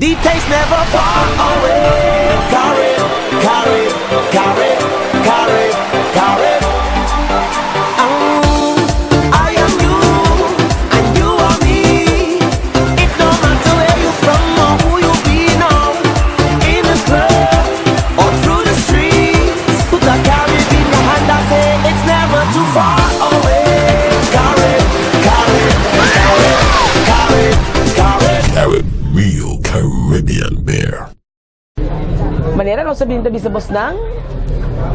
The taste never far away. Carib, Carib, Carib, Carib, Carib. Oh, I am you, and you are me. It no matter where you from or who you be now. In the club or through the streets. Put a Carib in your hand and say it's never too far away. Carib, Carib, Carib, Carib, Carib. Carib Real Caribbean Beer. Manera nos a bin ta bisa bosnan,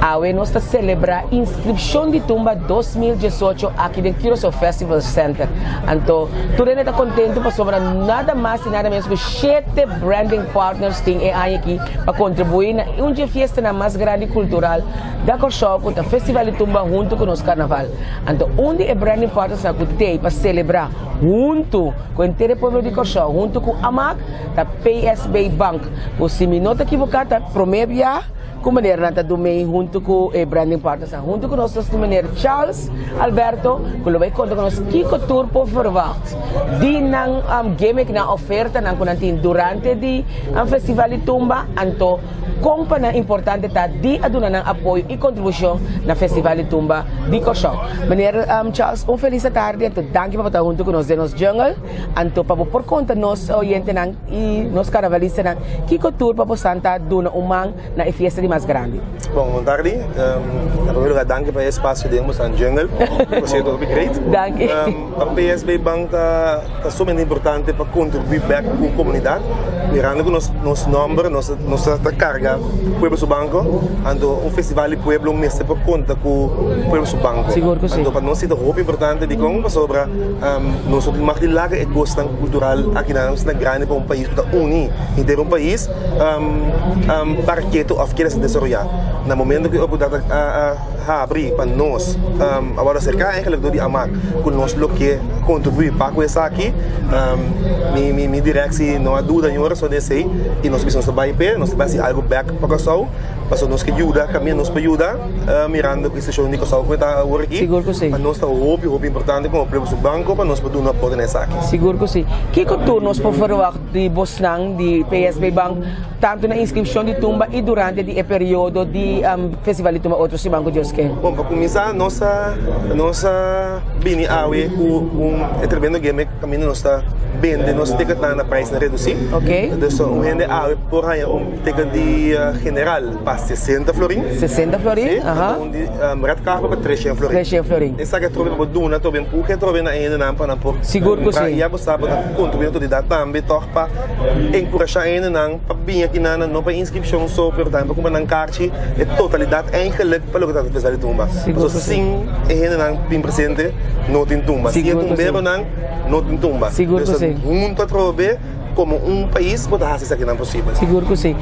awe nos ta selebrá inskripshon di Tumba 2018 aki den Curaçao Festival Center. Anto, tur hende ta kontentu pasobra nada mas i nada menos ku shete branding partners tin e aña aki pa kontribuí na un dje fiestanan mas grandi kultural da Kòrsou ku ta Festival di Tumba huntu ku nos Karnaval. Anto, un di e branding partnersnan ku t'ei pa selebrá huntu ku henter e pueblo di Kòrsou, huntu ku amak, ta PSB Bank, ku si mi no ta ekivoká ta promé bia ku menernan ta dumei huntu ku e branding partnersnan. Huntu ku nos nos tin meneer Charles Alberto ku lo bai konta ku nos kiko tur por verwacht di nan gimmick, nan ofertanan ku nan tin durante di Festival di Tumba, anto kon pa nan importante ta di a duna nan apoyo i kontribushon na Festival di Tumba di Kòrsou. Meneer Charles, un felis atardi, anto danki pa bo ta huntu ku nos den nos jungle. Anto pa bo por konta nos oyentenan i nos karnavalistanan kiko tur pa bosan ta duna un man na e fiesta di mas grandi. Bon, bon tardi. Na primer lugar danki pa e espasio den bosan jungle. Por sierto hopi great. Danki. Pa PSB Bank ta ta sumamente importante pa kontribuí bek ku komunidat. Mirando ku nos nos nòmber nos nos ta karga Pueblo Su Banko, anto un festival di pueblo mester por konta ku Pueblo Su Banko. Sigur ku si. Anto pa nos si ta hopi importante dikon pasobra Nos no tin mag di laga e kosnan kultural akinan asina grandi pa un pais ku ta uni henter un pais para ketu òf kere ser desaroyá. Na momento ku e oportunidat a habri pa nos a wòrdu aserká eigenlik dor di amak ku nos lo ke kontribuí pa ku esaki mi direksi no a duda niun rason di esei i nos bisa nos ta bai p'e, nos ta bai hasi algu bèk pa Kòrsou pasobra nos ke yuda kaminda nos por yuda. Mirando ku e situashon di Kòrsou ku e ta awor aki, Sigur ku si. pa nos ta hopi hopi importante komo pueblo su banko pa nos por duna aporte na esaki. Sigur ku si. Kiko tur nos por ferwagt di bosnan di PSB Bank tantu na inskripshon di tumba i durante di e periodo di Festival di Tumba otro siman ku Dios ke? Bon, pa kuminsá nos a nos a bini awe ku un e tremendo gimmick kaminda nos ta bende nos ticketnan na prijsnan redusí. Oke. Dus un hende awe por haña un ticket di general. Pa 60 florin. 60 florin, Sí, aha. anto un di red carpet pa 300 florin. 300 florin. Esaki atrobe pa bo duna atrobe empuje atrobe na e hendenan pa nan por Sigur ku kumpra. sí. I ya bo sa bo ta kontribuí na outoridat tambe tòg pa enkurashá e hendenan pa bini akinan no pa inskripshon so pero tambe pa kumpra nan karchi e totalidat eigenlik pa loke ta trata festival di tumba. Sigur Pasobra ku sí. sin e hendenan bin presente no tin tumba. Sin e Sigur ku sí. tumberonan no tin tumba. Sigur ku Entonces sí. huntu atrobe. Komo un pais bo ta hasi esakinan posibel. Sigur ku si.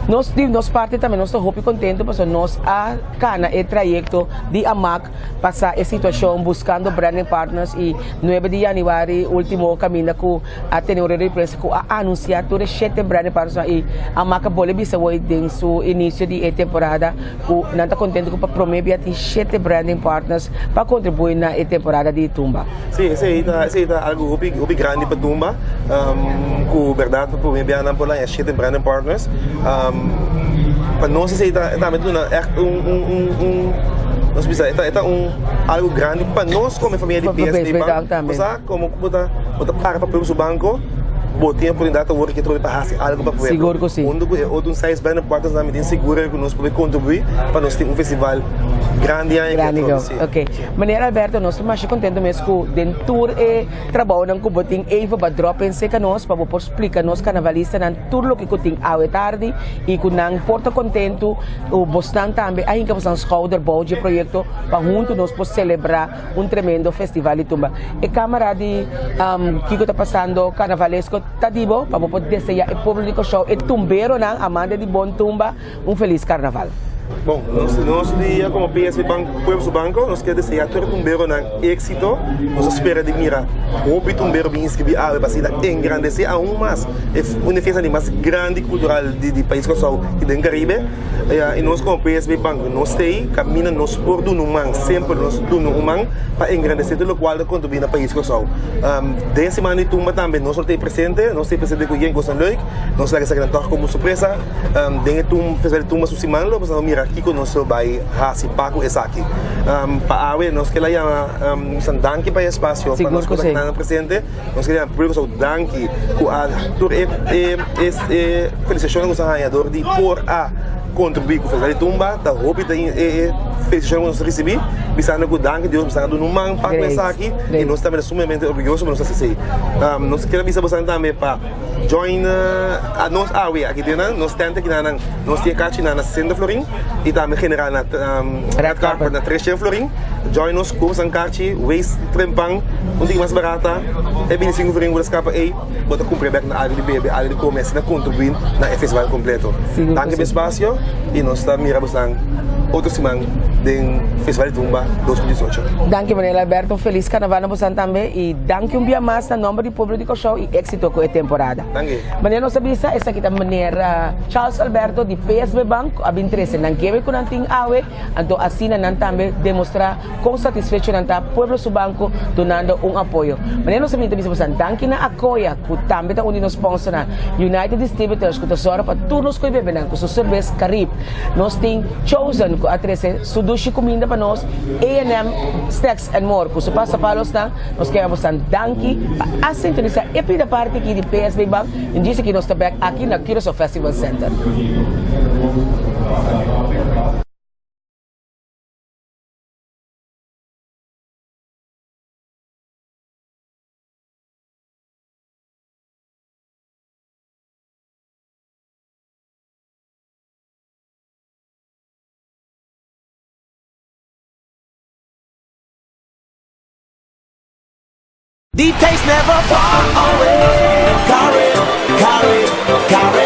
Nos di nos parti tambe nos ta hopi kontentu pasobra nos a kana e trayekto di amak pasa e situashon buskando branding partners i nuebe di yanüari ultimo kaminda ku a tene un rueda di prensa ku a anunsia tur e shete branding partners i amak a bole bisa woi den su inisio di e temporada ku nan ta kontentu ku pa prome bia tin shete branding partners pa kontribui na e temporada di tumba. Sí, esei ta, esei ta algu hopi, hopi grandi pa tumba, ku bèrdat pa promé bia nan por laña shete branding partners. Pa nos esei ta tambe ta duna ègt un, un, un, un, nos bisa e ta, e ta un algu grandi pa nos komo e famia di PSB Bank. Bo sa komo ku bo ta, bo ta para pa pueblo su banko, bo tin oportunidat awor ke trobe pa hasi algu pa pueblo. Sigur ku si. Huntu ku e otro seis branding partners nan mi tin sigur ku nos por kontribuí pa nos tin un festival grandi aña ke Grandi trobe, go. si. Oké. Meneer Alberto, nos ta masha contento mes cu den tur e trabaonan cu bo tin even ba drop in cerca nos pa bo por splica nos carnavalistanan tur loke cu tin awe tardi y cu nan por ta contento cu bosnan tambe a hinca bosnan schouder bou dje proyecto pa hunto nos por celebra un tremendo festival di tumba. E camara di kico ta pasando carnavalesco ta di bo pa bo por desea e pueblo di Corsou, e tumberonan, amante di bon tumba, un feliz carnaval. Bon, nos nos di komo PSV Bank, Pueblo su Banko, nos ke deseá tur e tumberonan éksito. Nos ta spera di mira hopi tumbero bin inskribí awe pa asina engrandesé aun mas e un di fiesta di mas grandi kultural di di pais Kòrsou i den Karibe. I nos komo PSV Bank nos ta ei kaminda nos por duna un man, semper nos duna un man pa engrandesé tur lokual ta kontribuí na pais Kòrsou. Den siman di tumba tambe nos lo ta ei presente, nos ta ei presente ku yen kosnan leuk, nos laga esakinan tòg komo un sorpresa. Den e tum festival di tumba su siman lo nos a mira kiko nos lo bai hasi pa ku esaki. Pa awe nos kela yama San danki pa e espasio pa nos ku ta keda presente. Nos kere yama públiko so danki ku a tur e e e felisitashonnan ku nos a haña dor di por a kontribuí ku festival di tumba ta hopi ta e e felisitashon ku nos a risibí bisando ku danki Dios nos a duna un man pa ku esaki i nos tambe ta sumamente orguyoso ku nos a hasi esei. Nos kere bisa boso tambe pa. Join a nos awe aki den nan nos tent aki nan nos tin e kachi nan na 60 florin y tambe general na red carpet na 300 florin. Join nos koop san kachi wees trempan un tiki mas barata e 25 florin bo ta skapa ey bo ta kumpra bek na algo di bebe algo di kome asina kontribuí na e festival kompleto. Danki pa e spasio y nos ta mira bosan otro siman den Festival di Tumba 2018. Danki Manuel Alberto, felis karnaval na bosan tambe y danki un bia mas na nomber di pueblo di Kòrsou y éxito ku e temporada. Manera nos a bisa, esaki ta meneer Charles Alberto di PSB Bank ku a bin trese nan kebe ku nan tin awe, anto asina nan tambe demostrá kon satisfecho nan ta pueblo su banko dunando un apoyo. Manera nos a bin ta bisa boso danki na Akoya ku tambe ta un di nos sponsornan, United Distributors ku ta sòru pa tur nos koe bebenan ku su serbes Carib. Nos tin Chosen ku a trese su dushi kuminda pa nos, A&M Snacks and More ku su pasapalosnan. Nos kere bosan danki pa a sintonisa e pida parti aki di PSB Bank en djis aki nos ta bek aki na Curaçao Festival Center. The taste never far away. Carib, Carib, Carib.